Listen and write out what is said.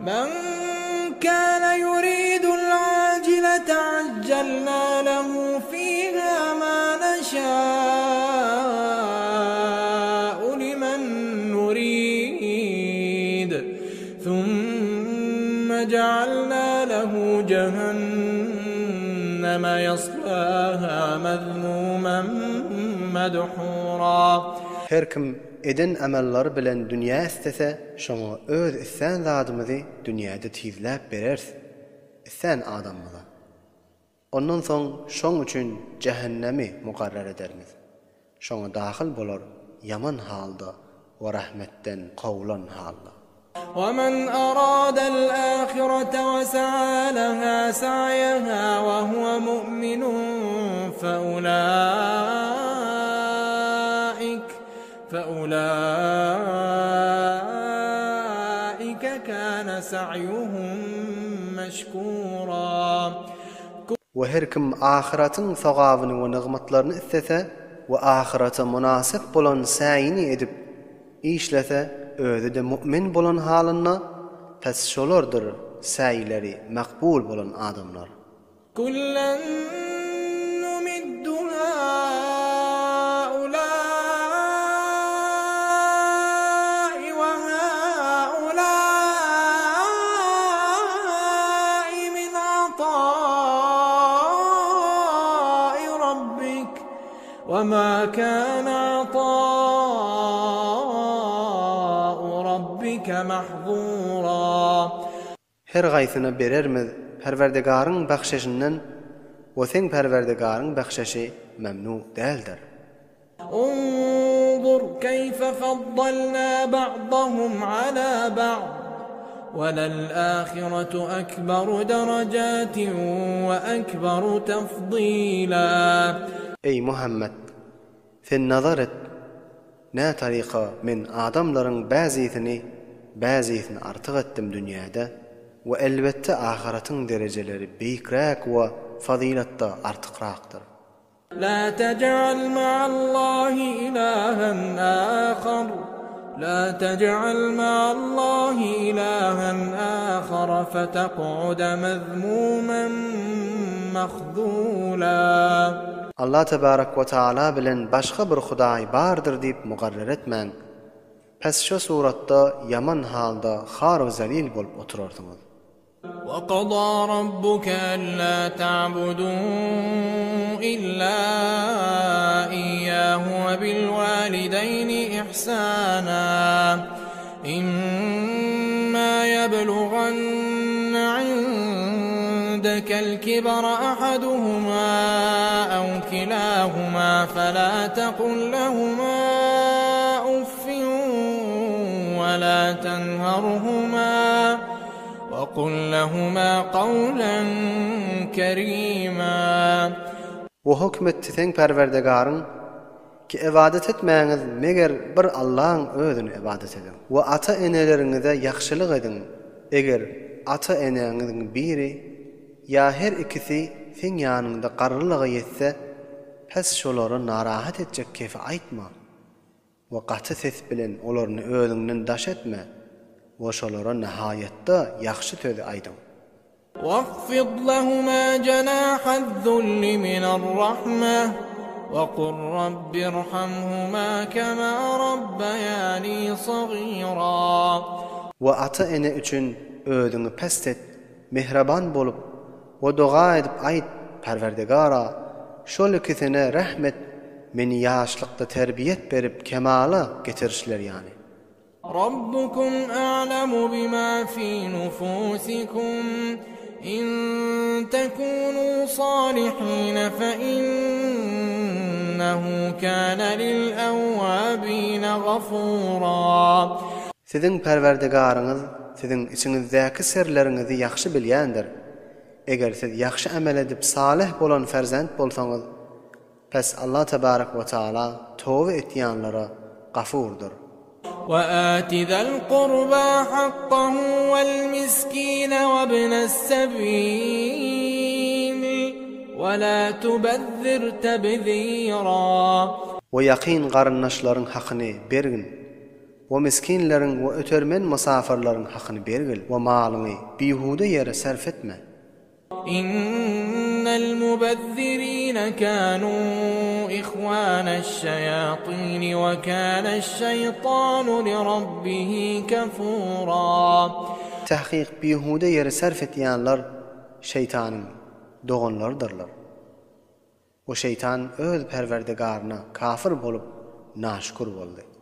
Men kana yuridul ajilete ajjalna lehu fiha ma neşâ'u limen nurid. Thumma ja'alna lehu cehenneme yaslâhâ mezmûmen medhûrâ. Her kim eden amallary bilen dünýä islese, şoňa öz islän zadymyzy dünýäde tizläp bereris, islän adamymyza. Ondan soň şoň üçin jähennemi mukarrar edermiz. Şoňa dahyl bolar ýaman halda we rahmetden kowlan halda. وَمَنْ أَرَادَ الْآخِرَةَ وَسَعَى لَهَا سَعْيَهَا وَهُوَ مُؤْمِنٌ فَأُولَٰئِكَ فَأُولَٰئِكَ كَانَ سَعْيُهُم مَّشْكُورًا. We her kim ahyratyň sogabyny we nygmatlaryny islese we ahyrata mynasyp bolan säýini edip işlese, özi-de mu'min bolan halynda, pes şolardyr säýleri makbul bolan adamlar. Kullen numiddu haulâi we haulâi min atâi rabbik we mâ kâne atâu rabbike mahzûrâ. Her gaýsyna berermiz Perwerdigaryň bahşeşinden we seň Perwerdigaryň bahşeşi memnu däldir. Unzur keýfe faddalna ba'dahum ala ba'd, welel-ahiretu ekberu derejatin we ekberu tefdila. Eý, Muhammet! Sen nazar et, nä taryka Men adamlaryň bäzisini bäzisine artyk etdim dünýäde we elbetde ahyratyň derejeleri beýikräk we fazylatda artykrakdyr. La tej'al ma'allahi ilahan akhar La tej'al ma'allahi ilahan akhar fetek'ude mezmumen mahzula. Allah tebarek we taala bilen başga bir hudaý bardyr diýip mugarrer etmäň. Pes şo suratda ýaman halda har we zelil bolup oturarsyňyz. وَقَضَىٰ رَبُّكَ أَلَّا تَعْبُدُوا إِلَّا إِيَّاهُ وَبِالْوَالِدَيْنِ إِحْسَانًا إِمَّا يَبْلُغَنَّ عِندَكَ الْكِبَرَ أَحَدُهُمَا أَوْ كِلَاهُمَا فَلَا تَقُل لَّهُمَا أُفٍّ وَلَا تَنْهَرْهُمَا وَقُل لَّهُمَا قَوْلًا كَرِيمًا. We höküm etdi seň Perwerdigaryň ki ybadat etmäňiz meger bir Allaň özüne ybadat ediň we ata-eneleriňize ýagşylyk ediň eger ata-eneňiziň biri ýa her ikisi seň ýanyňda garrylyga ýetse pes şolary narahat etjek kefi aýtma we gaty ses bilen olaryny özüňden daş etme we şolara nahaýatda ýagşy sözi aýdyň. Wahfid lehuma jenahazzulli minarrahmeh we kul rabbirhamhuma kema rabbayani sagira. We ata-ene üçin özüňi pest et, mähriban bolup we doga edip aýt, Perwerdigara, şol ikisine rehm et, meni ýaşlykda terbiýet berip kemala getirişleri ýaly. Rabbukum a'lemu bima fi nufusikum in tekunu salihine fe innehu kana lil ewwabine gafura. Siziň Perwerdigaryňyz siziň içiňizdäki sirleriňizi ýagşy bilýändir. Eger siz ýagşy amel edip salyh bolan ferzent bolsaňyz, Pes Allah tebarek we taala toba etýänlere Gafurdyr. We ati zal kurba hakkahu wal miskine we ibnes sebil we la tubezzir tebzira. We ýakyn garyndaşlaryň hakyny bergin. We misginleriň we ötermen mysafyrlaryň hakyny bergil we malyňy bihuda ýere sarf etme. Innel mubezzirine kanu ihwaneş şeýatini we kaneş şeýtanu li rabbihi kefura. Tahkyk bihuda ýere sarf etýänler şeýtanyň doganlarydyrlar. We şeýtan öz Perwerdigaryna kafir bolup naşükür boldy.